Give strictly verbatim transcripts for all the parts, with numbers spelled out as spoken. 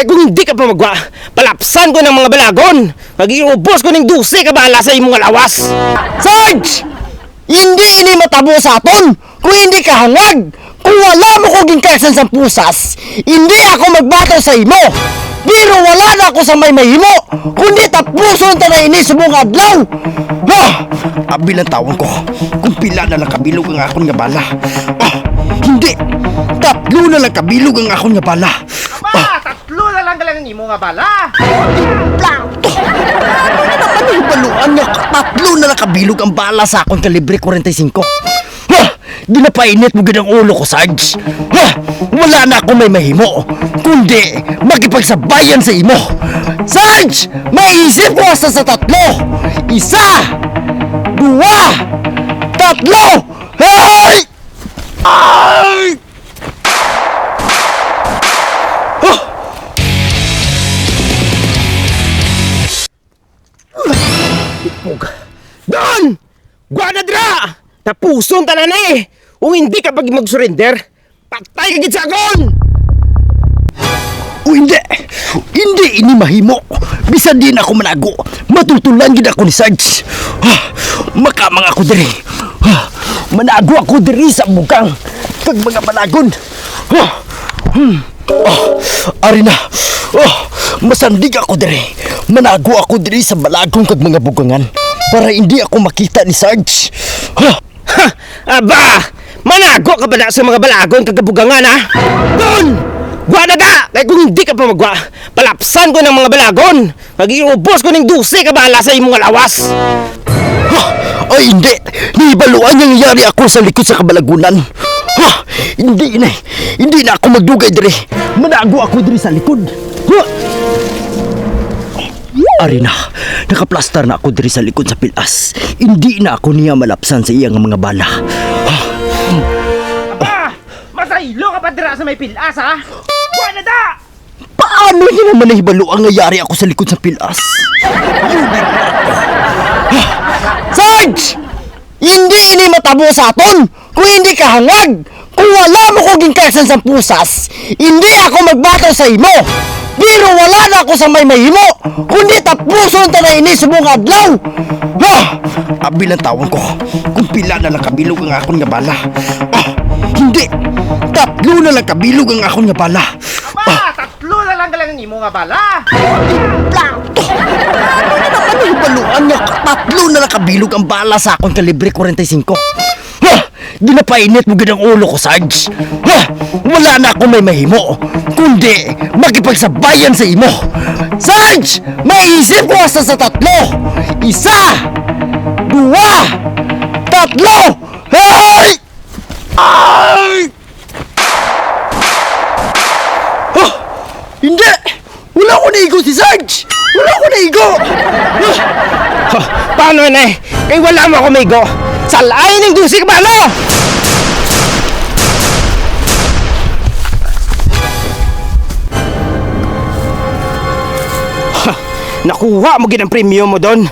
Kay kung hindi ka pa magwa, palapsan ko ng mga balagon. Mag-iubos ko ning dose ka bala sa imong lawas. Sarge! Hindi ini matabo sa aton kung hindi ka hangag. Kung wala mo ko ginkalsan sa pusas, hindi ako magbato sa imo. Pero wala na ako sa may mahimo, kundi tapuson ta na ini subong adlaw. Ah! Abi lang tawon ko kung pila na lang kabilog ang akon nga bala. Ah! Hindi! Tatlo na lang kabilog ang akon nga bala. Aba, tatlo na lang galang nimo nga bala. Plak! Ano na naman yung baluan nga tatlo na lang kabilog ang bala sa akon kalibre forty-five? Ha! Ginapainit mo gid ang ulo ko, Sarge. Ha! Wala na ako may mahimo, kundi makipagsabayan sa imo. Sarge! May isip ko hasta sa tatlo. Isa! Dua! Tatlo! Hey! Ay! Ah! Ipog. Don! Gwa na dira! Tapuson ta na na eh! Kung hindi ka pag mag-surrender, patay ka gid sa akon! O hindi! Hindi ini mahimo! Bisan din ako manago, matutulan gid ako ni Sarge. Ah, makamang ako diri. Ah, manago ako diri sa bukang kag mga balagon. Ah, hmm. Ah, ari na. Ah, masandig ako diri. Manago ako diri sa balagon kag mga bugangan para hindi ako makita ni Sarge. Ah, Ha! Aba! Manago ka ba na sa mga balagon kag kabugangan, ha? Don! Gwa na ga! Kay kung hindi ka pa magwa, palapsan ko ng mga balagon. Mag-iubos ko ning dose ka bala sa imong lawas. Ha! Ay, hindi! Nibaluan niyang yari ako sa likod sa kabalagunan. Ha! Hindi na! Hindi na ako magdugay diri. Manago ako diri sa likod. Ha! Ari na, nakaplastar na ako diri sa likod sa pilas. Hindi na ako niya malapsan sa iya nga mga bala. Aba! Masaylo ka pa dira sa may pilas, ha? Buwan na da! Paano niya naman nahibalo ang nayari ako sa likod sa pilas? Sarge! Hindi ini matabo sa aton kung hindi ka hangag. Kung wala mo ko ginkalsan sa pusas, hindi ako magbato sa imo. Pero wala na ako sa may mahimo, kundi tapuson ta na ini subong adlaw. Ah! Abi lang tawon ko kung pila na lang kabilog ang akon nga bala. Ah, hindi. Tatlo na lang kabilog ang akon nga bala. Aba, tatlo na lang galang nimo nga bala. Plak! Ano na naman ang baluan nga tatlo na lang kabilog ang bala sa akon kalibre forty-five? Ha! Ginapainit mo gid ang ulo ko, Sarge. Ha! Wala na ako may mahimo, kundi makipagsabayan sa imo. Sarge! May isip ko hasta sa tatlo. Isa! Dua! Tatlo! Ay! Ay! Ah! Hindi! Wala ko naigo si Sarge! Wala ko naigo! Ah! Ha, paano na eh? Kay wala mo ako maigo! Salay ning dusik ba, no? Ha, nakuha mo gid ang premyo mo, Don.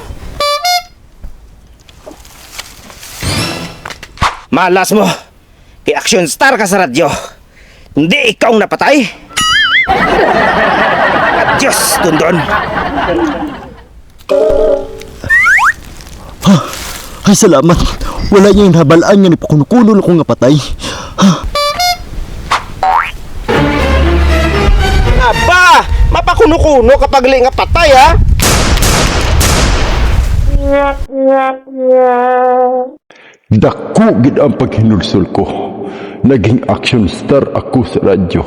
Malas mo. Kay action star ka sa radyo. Hindi ikaw ang napatay. Diyos, Dondon. Ha? Ay, salamat. Wala niya yung habalaan nga nipakuno-kuno lang ko nga patay. Ha? Aba! Mapakuno-kuno ka pagli nga patay, ha? Dako gid ang paghinulsol ko. Naging action star ako sa radyo.